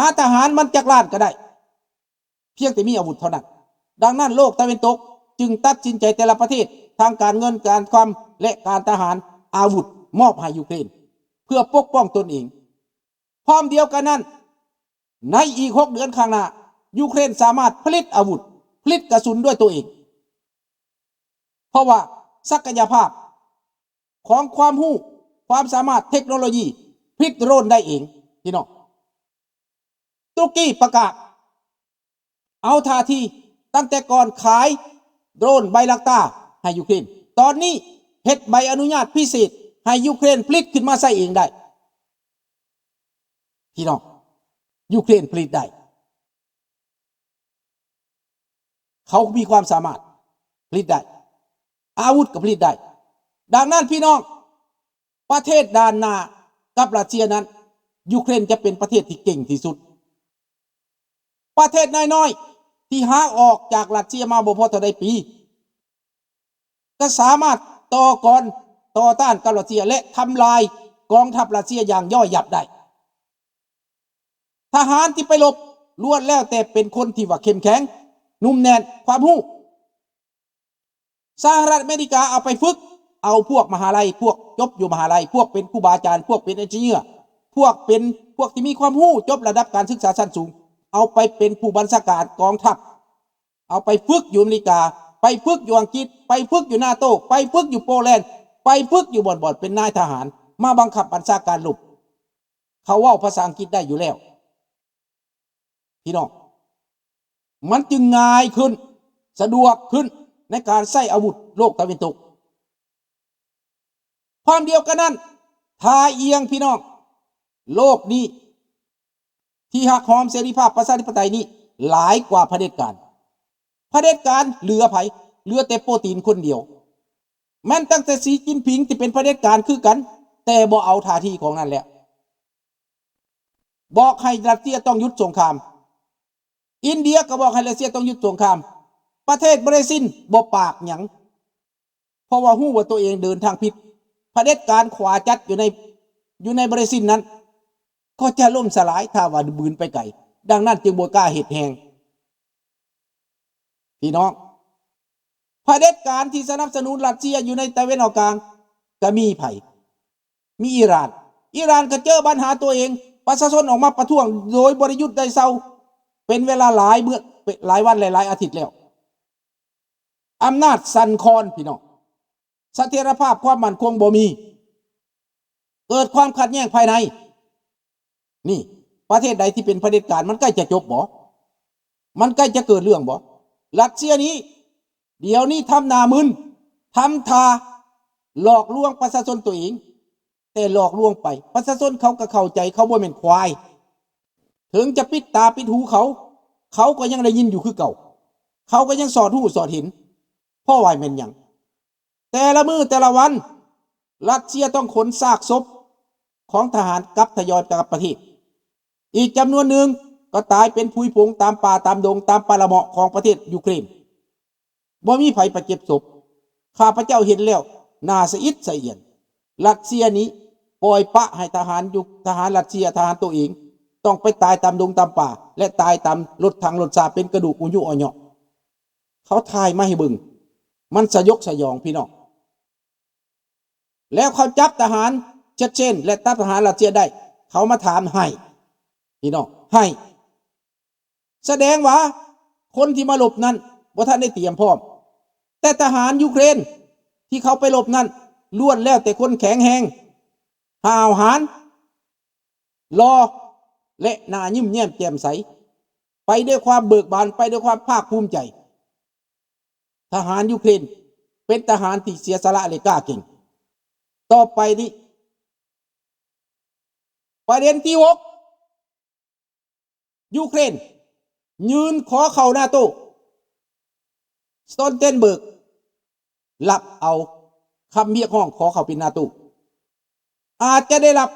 າທະຫານມັນຈັກລ້ານກໍໄດ້ ພຽງແຕ່ມີອາວຸດເທົ່ານັ້ນ. ດັ່ງນັ້ນ ໂລກຕາເວັນຕົກຈຶ່ງຕັດສິນໃຈແຕ່ລະປະເທດ ທາງການເງິນ, ການຄວາມ ແລະ ການທະຫານ, ອາວຸດ ມອບໃຫ້ຢູເຄຣນ ເພື່ອປົກປ້ອງຕົນເອງ. ພ້ອມດຽວກັນນັ້ນ, ໃນອີກຫົກເດືອນຂ້າງໜ້າ, ຢູເຄຣນສາມາດຜະລິດອາວຸດ, ຜະລິດກະສຸນດ້ວຍຕົວເອງ, ເພາະວ່າສັກກະຍະພາບຂອງຄວາມຮູ້, ຄວາມສາມາດເທັກໂນໂລຢີ ຜະລິດໂດຣນໄດ້ເອງ, ພີ່ນ້ອງ. ຕຸລະກີປະກາດເອົາທ່າທີ ຕັ້ງແຕ່ກ່ອນຂາຍໂດຣນໄບລັກຕາໃຫ້ຢູເຄຣນ, ຕອນນີ້ເຮັດໃບອະນຸຍາດພິເສດໃຫ້ຢູເຄຣນຜະລິດຂຶ້ນມາໃຊ້ເອງໄດ້. ພີ່ນ້ອງ, ຢູເຄຣນຜະລິດໄດ້. ເຂົາມີຄວາມສາມາດຜະລິດໄດ້, ອາວຸດກໍຜະລິດໄດ້. ດັ່ງນັ້ນ ພີ່ນ້ອງ, ປະເທດດ່ານໜ້າກັບຣັດເຊຍນັ້ນ, ຢູເຄຣນຈະເປັນປະເທດທີ່ເກັ່ງທີ່ສຸດ. ປະເທດນ້ອຍໆ ທີ່ຫາອອກຈາກຣັດເຊຍມາບໍ່ພໍເທົ່າໃດປີ ກໍສາມາດຕໍ່ກອນຕໍ່ຕ້ານກັບຣັດເຊຍ ແລະ ທຳລາຍກອງທັບຣັດເຊຍຢ່າງຍ່ອຍຫຍັບໄດ້. ທະຫານທີ່ໄປລົບລ້ວນແລ້ວແຕ່ເປັນຄົນທີ່ວ່າເຂັ້ມແຂງ, ໜຸ່ມແໜ້ນຄວາມຮູ້. ສະຫະລັດອາເມລິກາເອົາໄປຝຶກ ເອົາພວກມະຫາໄລ, ພວກຈົບຢູ່ມະຫາໄລ, ພວກເປັນຄູບາອາຈານ, ພວກເປັນເອັນຈິເນຍ, ພວກເປັນ ພວກທີ່ມີຄວາມຮູ້ຈົບລະດັບການສຶກສາຊັ້ນສູງ, ເອົາໄປເປັນຜູ້ບັນຊາການກອງທັບ, ເອົາໄປຝຶກຢູ່ອາເມລິກາ, ໄປຝຶກຢູ່ອັງກິດ, ໄປຝຶກຢູ່ນາໂຕ, ໄປຝຶກຢູ່ໂປແລນ, ໄປຝຶກຢູ່ບ່ອນໆ ເປັນນາຍທະຫານ, ມາບັງຄັບບັນຊາການລົບ. ເຂົາເວົ້າພາສາອັງກິດໄດ້ຢູ່ແລ້ວ. ພີ່ນ້ອງ, ມັນຈຶ່ງງ່າຍຂຶ້ນ, ສະດວກຂຶ້ນໃນການໃຊ້ອາວຸດໂລກຕາເວັນຕົກ. ພ້ອມດຽວກັນນັ້ນ, ທ່າອ່ຽງ, ພີ່ນ້ອງ, ໂລກນີ້ທີ່ຮັກຫອມເສລີພາບປະຊາທິປະໄຕນີ້ຫຼາຍກວ່າຜະເດັດການ. ຜະເດັດການເຫຼືອໃຜ? ເຫຼືອແຕ່ໂປຕີນຄົນດຽວ. ແມ່ນຕັ້ງແຕ່ສີຈິ້ນຜິງທີ່ເປັນຜະເດັດການຄືກັນ, ແຕ່ບໍ່ເອົາທ່າທີຂອງນັ້ນແລ້ວ. ບອກໃຫ້ຣັດເຊຍຕ້ອງຢຸດສົງຄາມ. ອິນເດຍກໍບອກໃຫ້ຣັດເຊຍຕ້ອງຢຸດສົງຄາມ. ປະເທດບຣາຊິນບໍ່ປາກຫຍັງ, ເພາະວ່າຮູ້ວ່າຕົວເອງເດີນທາງຜິດ. ຜະເດັດການຂວາຈັດຢູ່ໃນ ຢູ່ໃນບຣາຊິນນັ້ນ ກໍຈະລົ້ມສະຫຼາຍຖ້າວ່າບືນໄປໄກ. ດັ່ງນັ້ນຈຶ່ງບໍ່ກ້າເຮັດແຮງ. ພີ່ນ້ອງ, ຜະເດັດການທີ່ສະໜັບສະໜູນຣັດເຊຍຢູ່ໃນຕາເວັນອອກກາງ ກໍມີໃຜ? ມີອີຣານ. ອີຣານກໍເຈີບັນຫາຕົວເອງ, ປະຊາຊົນອອກມາປະທ້ວງໂດຍບໍ່ໄດ້ຢຸດໄດ້ເຊົາ ເປັນເວລາຫຼາຍມື້, ຫຼາຍວັນ ແລະ ຫຼາຍອາທິດແລ້ວ. ອຳນາດສັ່ນຄອນ, ພີ່ນ້ອງ. ສະຖຽນລະພາບຄວາມໝັ້ນຄົງບໍ່ມີ, ເກີດຄວາມຂັດແຍ່ງພາຍໃນ. ນີ້ ປະເທດໃດທີ່ເປັນຜະເດັດການ ມັນໃກ້ຈະຈົບບໍ່? ມັນໃກ້ຈະເກີດເລື່ອງບໍ່? ຣັດເຊຍນີ້ ດຽວນີ້ທຳໜ້າມຶນ, ທຳທ່າຫຼອກລວງປະຊາຊົນຕົວເອງ, ແຕ່ຫຼອກລວງໄປ. ປະຊາຊົນເຂົາກໍເຂົ້າໃຈ, ເຂົາບໍ່ແມ່ນຄວາຍ. ເຖິງຈະປິດຕາປິດຫູເຂົາ, ເຂົາກໍຍັງໄດ້ຍິນຢູ່ຄືເກົ່າ, ເຂົາກໍຍັງສອດຮູ້ສອດເຫັນ. ເພາະວ່າແມ່ນຫຍັງ? ແຕ່ລະມື້ແຕ່ລະວັນ ຣັດເຊຍຕ້ອງຂົນຊາກສົບຂອງທະຫານກັບ ທະຍອຍກັບປະເທດ. ອີກຈຳນວນໜຶ່ງກໍຕາຍເປັນຜຸຍຜົງຕາມປ່າຕາມດົງ, ຕາມປ່າລະເມາະຂອງປະເທດຢູເຄຣນ. ບໍ່ມີໃຜໄປເກັບສົບ. ຂ້າພະເຈົ້າເຫັນແລ້ວໜ້າສະອິດສະອຽນ. ຣັດເຊຍນີ້ປ່ອຍປະໃຫ້ທະຫານຢູ່, ທະຫານຣັດເຊຍ, ທະຫານໂຕເອງ ຕ້ອງໄປຕາຍຕາມດົງຕາມປ່າ ແລະ ຕາຍຕາມລົດຖັງລົດຊາເປັນກະດູກອຸຍຸອາຍຸ. ເຂົາຖ່າຍມາໃຫ້ເບິ່ງ, ມັນສະຍົດສະຫຍອງ, ພີ່ນ້ອງ. ແລ້ວເຂົາຈັບທະຫານເຊັດເຊນ ແລະ ຈັບທະຫານຣັດເຊຍໄດ້, ເຂົາມາຖາມໄຫ້, ພີ່ນ້ອງ, ໄຫ້. ສະແດງວ່າຄົນທີ່ມາລົບນັ້ນບໍ່ທັນໄດ້ຕຽມພ້ອມ. ແຕ່ທະຫານຢູເຄຣນທີ່ເຂົາໄປລົບນັ້ນ ລ້ວນແລ້ວແຕ່ຄົນແຂງແຮງ, ຫ້າວຫານ, ຫຼໍ່ ແລະ ໜ້າຍິ້ມແຍ້ມແຈ່ມໃສ, ໄປດ້ວຍຄວາມເບີກບານ, ໄປດ້ວຍຄວາມພາກພູມໃຈ. ທະຫານຢູເຄຣນເປັນທະຫານທີ່ເສຍສະຫຼະ ແລະ ກ້າເກັ່ງ. ຕໍ່ໄປນີ້ ປະເດັນທີຫົກ ຢູເຄຣນຍື່ນຂໍເຂົ້ານາໂຕ. ສະໂຕນເຕັນເບີກ ລັບເອົາຄຳຮຽກຮ້ອງຂໍເຂົ້າເປັນນາໂຕ, ອາດຈະໄດ້ຮັບ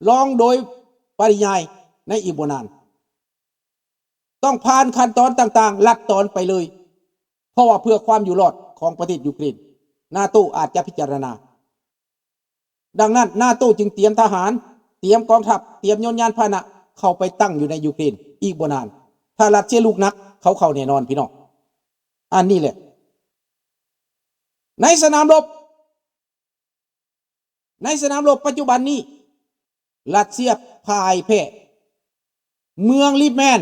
ຮອງໂດຍປະລິຍາຍໃນອີກບໍ່ນານ. ຕ້ອງຜ່ານຂັ້ນຕອນຕ່າງໆ ລັດຕອນໄປເລີຍ, ເພາະວ່າເພື່ອຄວາມຢູ່ລອດຂອງປະເທດຢູເຄຣນ, ນາໂຕອາດຈະພິຈາລະນາ. ດັ່ງນັ້ນ ນາໂຕຈຶ່ງຕຽມທະຫານ, ຕຽມກອງທັບ, ຕຽມຍົນຍານພາຫະນະ, ເຂົ້າໄປຕັ້ງຢູ່ໃນຢູເຄຣນອີກບໍ່ນານ. ຖ້າຣັດເຊຍລຸກໜັກ ເຂົາເຂົ້າແນ່ນອນ ພີ່ນ້ອງ. ອັນນີ້ແຫຼະ ໃນສະໜາມລົບ ໃນສະໜາມລົບປັດຈຸບັນນີ້ ຣັດເຊຍພ່າຍແພ້. ເມືອງລິບແມນ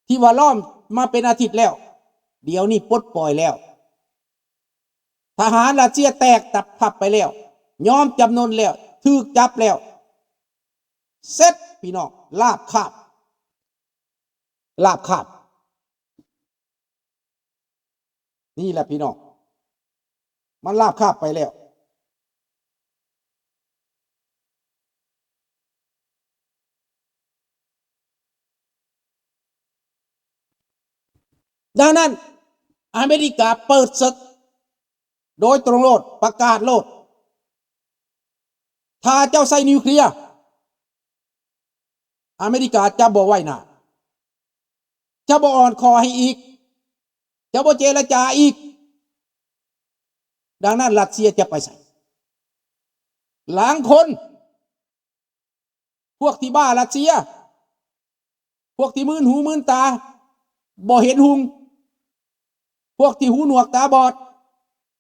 ທີ່ວ່າລ້ອມມາເປັນອາທິດແລ້ວ ດຽວນີ້ປົດປ່ອຍແລ້ວ. ທະຫານຣັດເຊຍແຕກຕັບພັບໄປແລ້ວ, ຍອມຈຳນົນແລ້ວ, ຖືກຈັບແລ້ວ. ເສັດ ພີ່ນ້ອງ, ລາບຄາບ, ລາບຄາບ. ນີ້ແຫຼະພີ່ນ້ອງ, ມັນລາບຄາບໄປແລ້ວ. ດັ່ງນັ້ນ ອາເມລິກາເປີດເສິກໂດຍຕົງໂລດ, ປະກາດໂລດ, ຖ້າເຈົ້າໃຊ້ນິວເຄລຍ ອາເມລິກາຈະບໍ່ໄວ້ໜ້າ, ຈະບໍ່ອ່ອນຄໍໃຫ້ອີກ, ຈະບໍ່ເຈລະຈາອີກ. ດັ່ງນັ້ນ ຣັດເຊຍຈະໄປໃສ? ລາງຄົນ ພວກທີ່ບ້າຣັດເຊຍ, ພວກທີ່ມືນຫູມືນຕາ ບໍ່ເຫັນຮຸ່ງ, ພວກທີ່ຫູໜວກຕາບອດ,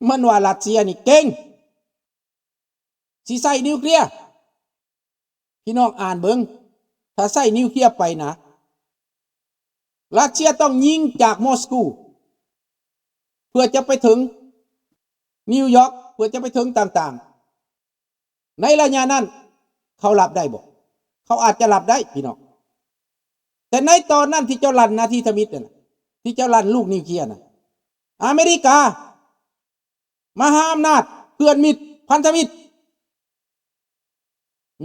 ມັນວ່າຣັດເຊຍນີ້ເກັ່ງ ຊິໃຊ້ນິວເຄລຍ. ພີ່ນ້ອງອ່ານເບິ່ງ, ຖ້າໃຊ້ນິວເຄລຍໄປນະ, ຣັດເຊຍຕ້ອງຍິງຈາກມອສກູ ເພື່ອຈະໄປເຖິງນິວຢອກ, ເພື່ອຈະໄປເຖິງຕ່າງໆ. ໃນໄລຍະນັ້ນ ເຂົາຮັບໄດ້ບໍ່? ເຂົາອາດຈະຮັບໄດ້ ພີ່ນ້ອງ, ແຕ່ໃນຕອນນັ້ນທີ່ເຈົ້າລັ່ນນາທີທຳອິດນັ້ນນະ, ທີ່ເຈົ້າລັ່ນລູກນິວເຄລຍນະ, ອາເມລິກາ ມະຫາອຳນາດ, ເພື່ອນມິດ, ພັນທະມິດ,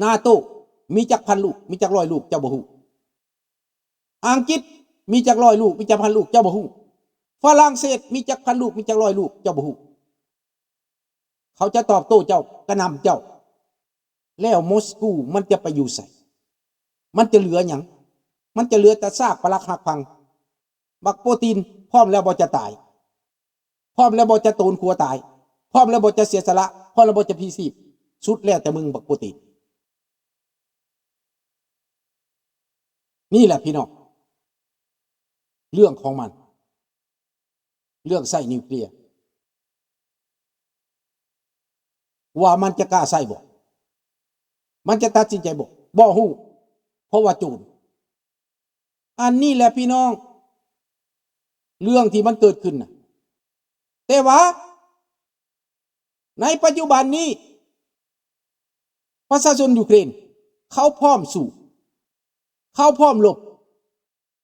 ນາໂຕ ມີຈັກພັນລູກ, ມີຈັກຮ້ອຍລູກ ເຈົ້າບໍ່ຮູ້. ອັງກິດ ມີຈັກຮ້ອຍລູກ, ມີຈັກພັນລູກ ເຈົ້າບໍ່ຮູ້. ຝຣັ່ງເສດ ມີຈັກພັນລູກ, ມີຈັກຮ້ອຍລູກ ເຈົ້າບໍ່ຮູ້. ເຂົາຈະຕອບໂຕ້ເຈົ້າ, ກະໜ່ຳເຈົ້າ. ແລ້ວມອສກູມັນຈະໄປຢູ່ໃສ? ມັນຈະເຫຼືອຫຍັງ? ມັນຈະເຫຼືອແຕ່ຊາກປະຫຼັກຫັກພັງ. ບັກໂປຕິນ ພ້ອມແລ້ວບໍ່ຈະຕາຍ? ພ້ອມແລ້ວບໍ່ຈະໂຕນຂົວຕາຍ? ພ້ອມແລ້ວບໍ່ຈະເສຍສະຫຼະ? ພ້ອມແລ້ວບໍ່ຈະພລີຊີບ? ສຸດແລ້ວແຕ່ມຶງ ບັກໂປຕິນ. ນີ້ແຫຼະພີ່ນ້ອງ ເລື່ອງຂອງມັນ. ເລື່ອງໃຊ້ນິວເຄລຍ ວ່າມັນຈະກ້າໃຊ້ບໍ່? ມັນຈະຕັດສິນໃຈບໍ່? ບໍ່ຮູ້, ເພາະວ່າໂຈນ. ອັນນີ້ແຫຼະພີ່ນ້ອງ ເລື່ອງທີ່ມັນເກີດຂຶ້ນນະ. ແຕ່ວ່າໃນປັດຈຸບັນນີ້ ປະຊາຊົນຢູເຄຣນ ເຂົາພ້ອມສູ້, ເຂົາພ້ອມລົບ.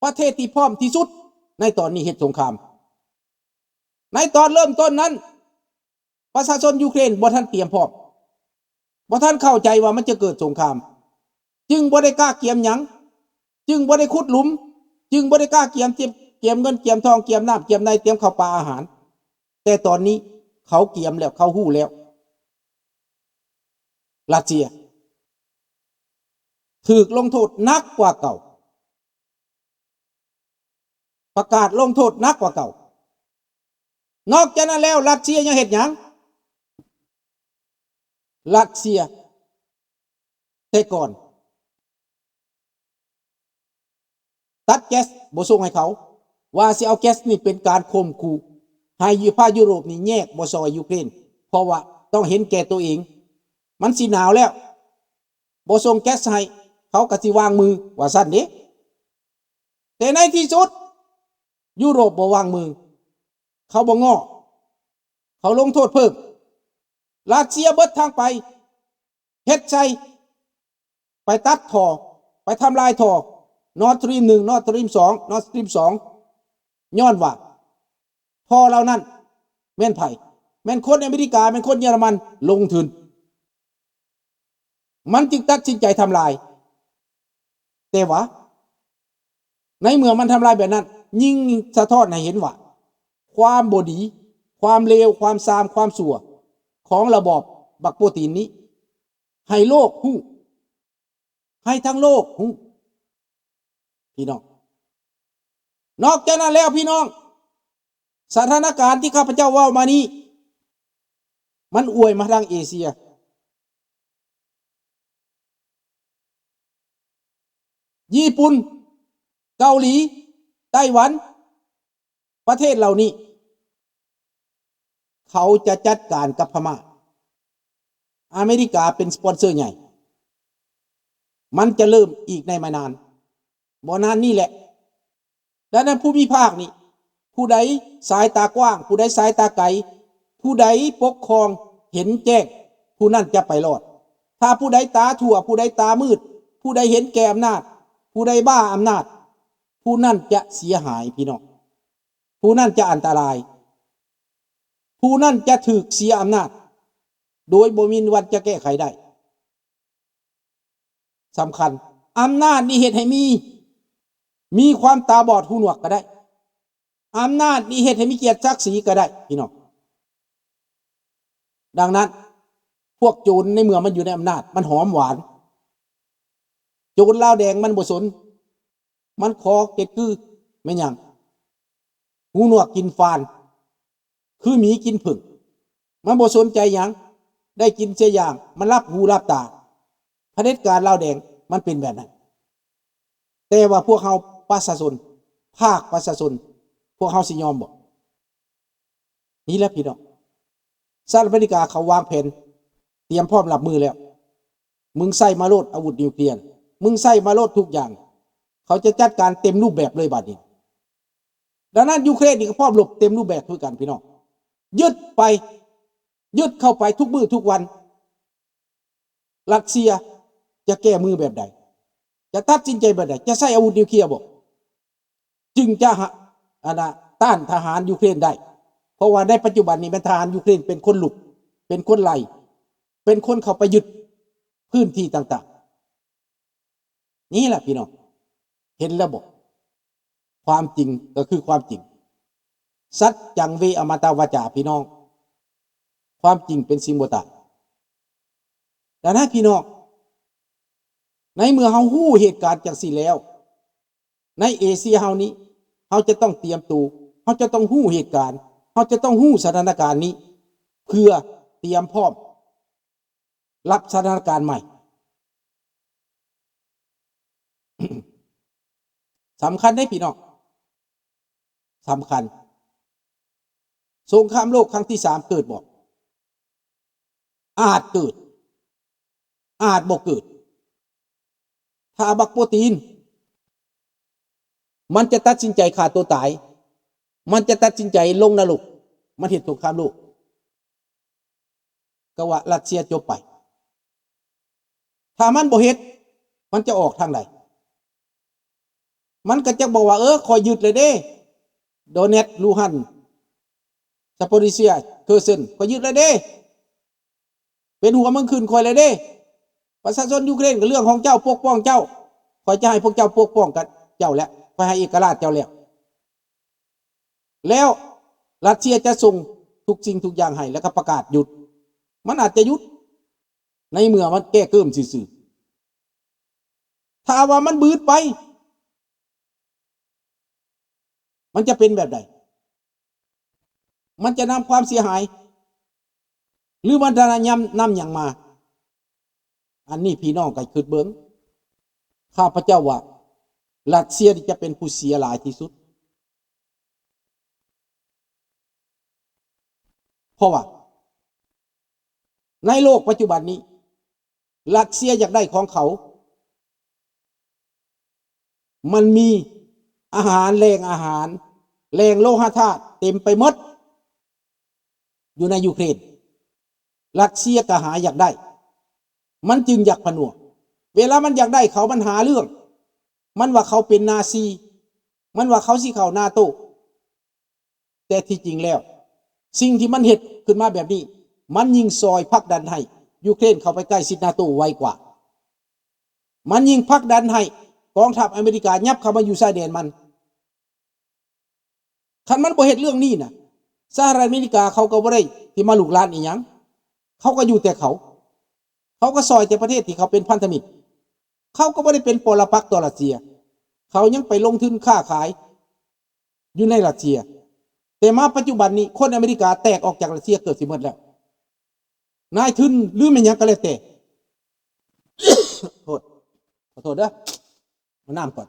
ປະເທດທີ່ພ້ອມທີ່ສຸດໃນຕອນນີ້ເຮັດສົງຄາມ. ໃນຕອນເລີ່ມຕົ້ນນັ້ນ ປະຊາຊົນຢູເຄຣນບໍ່ທັນຕຽມພ້ອມ, ບໍ່ທັນເຂົ້າໃຈວ່າມັນຈະເກີດສົງຄາມ, ຈຶ່ງບໍ່ໄດ້ກ້າກຽມຫຍັງ, ຈຶ່ງບໍ່ໄດ້ຂຸດຫຼຸມ, ຈຶ່ງບໍ່ໄດ້ກ້າກຽມ, ກຽມເງິນ, ກຽມທອງ, ກຽມນ້ຳ, ກຽມໃນ, ກຽມເຂົ້າປາອາຫານ. ແຕ່ຕອນນີ້ເຂົາກຽມແລ້ວ, ເຂົາຮູ້ແລ້ວ. ຣັດເຊຍຖືກລົງໂທດໜັກກວ່າເກົ່າ, ປະກາດລົງໂທດໜັກກວ່າເກົ່າ. ນອກຈາກນັ້ນແລ້ວ ຣັດເຊຍຍັງເຮັດຫຍັງ? ຣັດເຊຍແຕ່ກ່ອນ ຕັດແກັສບໍ່ສົ່ງໃຫ້ເຂົາ, ວ່າຊິເອົາແກັສນີ້ເປັນການຂົ່ມຂູ່ໃຫ້ພາກຢູໂຣບນີ້ແຍກບໍ່ຊ່ອຍຢູເຄຣນ, ເພາະວ່າຕ້ອງເຫັນແກ່ໂຕເອງ, ມັນຊິໜາວແລ້ວ, ບໍ່ສົ່ງແກັສໃຫ້ ເຂົາກໍຊິວາງມື ວ່າຊັ້ນເດ້. ແຕ່ໃນທີ່ສຸດ ຢູໂຣບບໍ່ວາງມື, ເຂົາບໍ່ງໍ້, ເຂົາລົງໂທດເພີ່ມ. ຣັດເຊຍເບິດທາງໄປ ເຮັດໃສ່ ໄປຕັດທໍ່ ໄປທຳລາຍທໍ່ Nord Stream ໜຶ່ງ Nord Stream ສອງ Nord Stream ສອງ ຍ້ອນວ່າທໍ່ເຫຼົ່ານັ້ນແມ່ນໃຜ? ແມ່ນຄົນອາເມລິກາ, ແມ່ນຄົນເຢຍລະມັນລົງທຶນ, ມັນຈຶ່ງຕັດສິນໃຈທຳລາຍ. ແຕ່ວ່າໃນເມື່ອມັນທຳລາຍແບບນັ້ນ ຍິ່ງສະທ້ອນໃຫ້ເຫັນວ່າ ຄວາມບໍ່ດີ, ຄວາມເລວ, ຄວາມຊາມ, ຄວາມຊົ່ວຂອງລະບອບບັກໂປຕິນນີ້ ໃຫ້ໂລກຮູ້, ໃຫ້ທັງໂລກຮູ້ ພີ່ນ້ອງ. ນອກຈາກນັ້ນແລ້ວ ພີ່ນ້ອງ, ສະຖານະການທີ່ຂ້າພະເຈົ້າເວົ້າມານີ້ ມັນອວຍມາທາງເອເຊຍ. ຍີ່ປຸ່ນ, ເກົາຫຼີ, ໄຕ້ຫວັນ, ປະເທດເຫຼົ່ານີ້ ເຂົາຈະຈັດການກັບພະມ້າ. ອາເມລິກາເປັນສະປອນເຊີໃຫຍ່. ມັນຈະເລີ່ມອີກໃນບໍ່ນານ, ບໍ່ນານນີ້ແຫຼະ. ດັ່ງນັ້ນ ພູມິພາກນີ້ ຜູ້ໃດສາຍຕາກວ້າງ, ຜູ້ໃດສາຍຕາໄກ, ຜູ້ໃດປົກຄອງເຫັນແຈ້ງ, ຜູ້ນັ້ນຈະໄປລອດ. ຖ້າຜູ້ໃດຕາທົ່ວ, ຜູ້ໃດຕາມືດ, ຜູ້ໃດເຫັນແກ່ອຳນາດ, ຜູ້ໃດບ້າອຳນາດ, ຜູ້ນັ້ນຈະເສຍຫາຍ, ພີ່ນ້ອງ. ຜູ້ນັ້ນຈະອັນຕະລາຍ. ຜູ້ນັ້ນຈະຖືກເສຍອຳນາດ ໂດຍບໍ່ມີວັນຈະແກ້ໄຂໄດ້. ສຳຄັນ, ອຳນາດນີ້ເຮັດໃຫ້ມີ, ມີຄວາມຕາບອດຫູໜວກກໍໄດ້. ອຳນາດນີ້ເຮັດໃຫ້ມີກຽດສັກສີກໍໄດ້, ພີ່ນ້ອງ. ດັ່ງນັ້ນ, ພວກໂຈນໃນເມື່ອມັນຢູ່ໃນອຳນາດ, ມັນຫອມຫວານ. ໂຈນລາວແດງມັນບໍ່ສົນ. ມັນຂໍເຮັດຄືແມ່ນຫຍັງ? ຫູໜວກກິນຟານ ຄືໝີກິນເຜິ້ງ. ມັນບໍ່ສົນໃຈຫຍັງ, ໄດ້ກິນເສຍຢ່າງ, ມັນຫຼັບຫູຫຼັບຕາ. ຜະເດັດການລາວແດງມັນເປັນແບບນັ້ນ. ແຕ່ວ່າພວກເຮົາປະຊາຊົນ, ພາກປະຊາຊົນ, ພວກເຮົາຊິຍອມບໍ່? ນີ້ແຫຼະພີ່ນ້ອງ, ສະຫະລັດອາເມລິກາເຂົາວາງແຜນ ຕຽມພ້ອມຮັບມືແລ້ວ. ມຶງໃຊ້ມາໂລດອາວຸດນິວເຄລຍ, ມຶງໃຊ້ມາໂລດທຸກຢ່າງ, ເຂົາຈະຈັດການເຕັມຮູບແບບເລີຍບາດນີ້. ດັ່ງນັ້ນ ຢູເຄຣນນີ້ກໍພ້ອມລົບເຕັມຮູບແບບຄືກັນ ພີ່ນ້ອງ. ຍຶດໄປ, ຍຶດເຂົ້າໄປທຸກມື້ທຸກວັນ. ຣັດເຊຍຈະແກ້ມືແບບໃດ? ຈະຕັດສິນໃຈແບບໃດ? ຈະໃຊ້ອາວຸດນິວເຄລຍບໍ່? ຈຶ່ງຈະຫະ ອັນນະ ຕ້ານທະຫານຢູເຄຣນໄດ້. ເພາະວ່າໃນປັດຈຸບັນນີ້ແມ່ນທະຫານຢູເຄຣນເປັນຄົນລຸກ, ເປັນຄົນໄລ່, ເປັນຄົນເຂົ້າໄປຍຶດພື້ນທີ່ຕ່າງໆ. ນີ້ແຫຼະພີ່ນ້ອງ, ເຫັນແລ້ວບໍ່? ຄວາມຈິງກໍຄືຄວາມຈິງ. ສັດຈັງເວອະມະຕະວາຈາ ພີ່ນ້ອງ, ຄວາມຈິງເປັນສິ່ງບໍ່ຕາຍ. ດັ່ງນັ້ນພີ່ນ້ອງ, ໃນເມື່ອເຮົາຮູ້ເຫດການຈັ່ງຊີ້ແລ້ວ, ໃນເອເຊຍເຮົານີ້ ເຮົາຈະຕ້ອງຕຽມໂຕ, ເຮົາຈະຕ້ອງຮູ້ເຫດການ, ເຮົາຈະຕ້ອງຮູ້ສະຖານະການນີ້ ເພື່ອຕຽມພ້ອມ ຮັບສະຖານະການໃໝ່. ສຳຄັນເດ້ພີ່ນ້ອງ, ສຳຄັນ. ສົງຄາມໂລກຄັ້ງທີສາມເກີດບໍ່? ອາດເກີດ, ອາດບໍ່ເກີດ. ຖ້າບັກໂປຕີນ ມັນຈະຕັດສິນໃຈຂ້າຕົວຕາຍ, ມັນຈະຕັດສິນໃຈລົງນະລົກ, ມັນເຮັດສົງຄາມໂລກ. ກໍວ່າຣັດເຊຍຈົບໄປ. ຖ້າມັນບໍ່ເຮັດ, ມັນຈະອອກທາງໃດ? ມັນກໍຈະບອກວ່າ, ເອີ, ຂ້ອຍຍຶດແລ້ວເດ້, ໂດເນັດ, ລູຮັນ, ຊາໂປຣິເຊຍ, ເຄີເຊິນ, ຂ້ອຍຍຶດແລ້ວເດ້, ເປັນຫົວເມືອງຂຶ້ນຂ້ອຍແລ້ວເດ້. ປະຊາຊົນຢູເຄຣນກໍເລື່ອງຂອງເຈົ້າ, ປົກປ້ອງເຈົ້າ, ຂ້ອຍຈະໃຫ້ພວກເຈົ້າປົກປ້ອງກັນເຈົ້າແຫຼະ, ຂ້ອຍໃຫ້ເອກະລາດເຈົ້າແລ້ວ. ແລ້ວຣັດເຊຍຈະສົ່ງທຸກສິ່ງທຸກຢ່າງໃຫ້ ແລ້ວກໍປະກາດຢຸດ. ມັນອາດຈະຢຸດ ໃນເມື່ອມັນແກ້ເກີ້ມຊື່ໆ. ຖ້າວ່າມັນບືດໄປ, ມັນຈະເປັນແບບໃດ? ມັນຈະນຳຄວາມເສຍຫາຍ ຫຼື ມັນຈະນຳ ນຳຫຍັງມາ? ອັນນີ້ພີ່ນ້ອງກໍຄິດເບິ່ງ. ຂ້າພະເຈົ້າວ່າ ຣັດເຊຍນີ້ຈະເປັນຜູ້ເສຍຫຼາຍທີ່ສຸດ. ເພາະວ່າໃນໂລກປັດຈຸບັນນີ້ ຣັດເຊຍຢາກໄດ້ຂອງເຂົາ. ມັນມີອາຫານ, ແຫຼ່ງອາຫານ, ແຫຼ່ງໂລຫະທາດເຕັມໄປໝົດຢູ່ໃນຢູເຄຣນ. ຣັດເຊຍກໍຫາຢາກໄດ້, ມັນຈຶ່ງຢາກຜະໜວກ. ເວລາມັນຢາກໄດ້ເຂົາ, ມັນຫາເລື່ອງ. ມັນວ່າເຂົາເປັນນາຊີ, ມັນວ່າເຂົາຊິເຂົ້ານາໂຕ. ແຕ່ທີ່ຈິງແລ້ວ ສິ່ງທີ່ມັນເຮັດຂຶ້ນມາແບບນີ້ ມັນຍິ່ງຊ່ອຍຜັກດັນໃຫ້ຢູເຄຣນເຂົ້າໄປໃກ້ຊິດນາໂຕໄວກວ່າ. ມັນຍິ່ງຜັກດັນໃຫ້ກອງທັບອາເມລິກາຫຍັບເຂົ້າມາຢູ່ຊາຍແດນມັນ. ຄັນມັນບໍ່ເຮັດເລື່ອງນີ້ນະ, ສະຫະລັດອາເມລິກາເຂົາກໍບໍ່ໄດ້ທີ່ມາລຸກລານອີຫຍັງ. ເຂົາກໍຢູ່ແຕ່ເຂົາ. ເຂົາກໍຊ່ອຍແຕ່ປະເທດທີ່ເຂົາເປັນພັນທະມິດ. ເຂົາກໍບໍ່ໄດ້ເປັນປໍລະປັກຕໍ່ຣັດເຊຍ. ເຂົາຍັງໄປລົງທຶນຄ້າຂາຍ ຢູ່ໃນຣັດເຊຍ. ແຕ່ມາປັດຈຸບັນນີ້ ຄົນອາເມລິກາແຕກອອກຈາກຣັດເຊຍເກືອບຊິໝົດແລ້ວ. ນາຍທຶນ ຫຼື ແມ່ນຫຍັງກໍແລ້ວແຕ່. ໂທດ, ຂໍໂທດເດີ້. ເອົານ້ຳກ່ອນ.